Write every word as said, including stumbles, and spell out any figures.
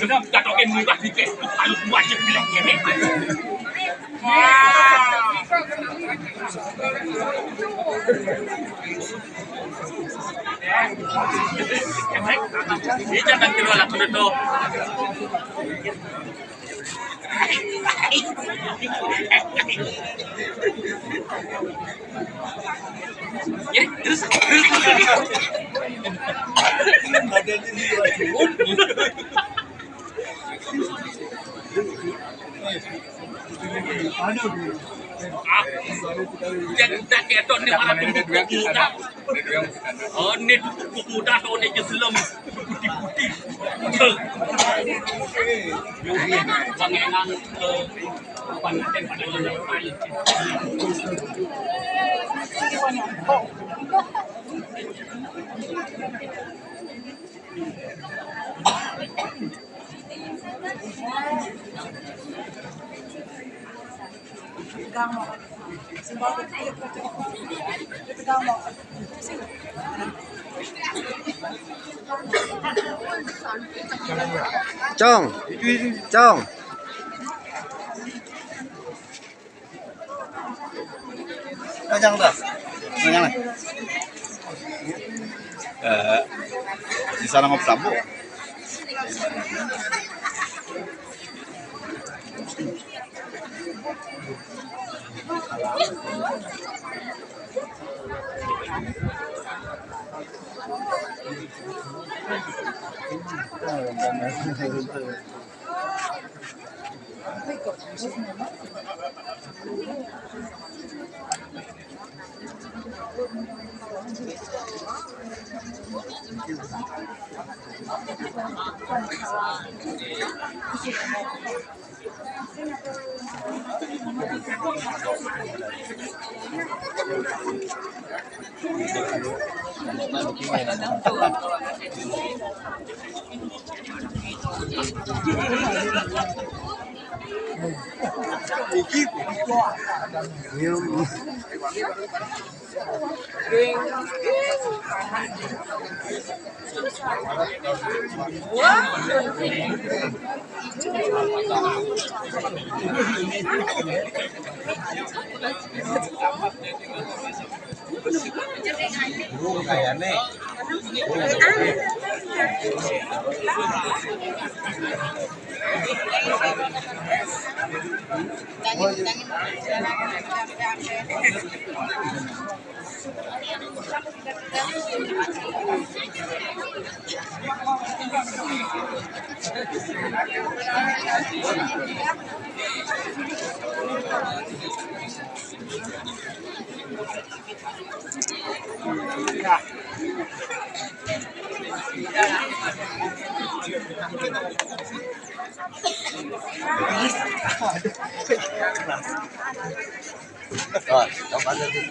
Jangan jatuhkan muka dikit. Ayo, wajib bilang gini. Wah. Ini jangan keluar lah, penutup. Ya, terus, terus, terus. Ah, dia, dia ketok ni malah tunggu kuku dah. Oh, ni tunggu kuku dah tu ni je selem. Putih-putih. Pangeran, eh, apa ni, pada yang lain. Cong, Cong. Kenyang dah. Kenyang dah. Eh, di sana ngopi sambung. Rồi, đâu có gì.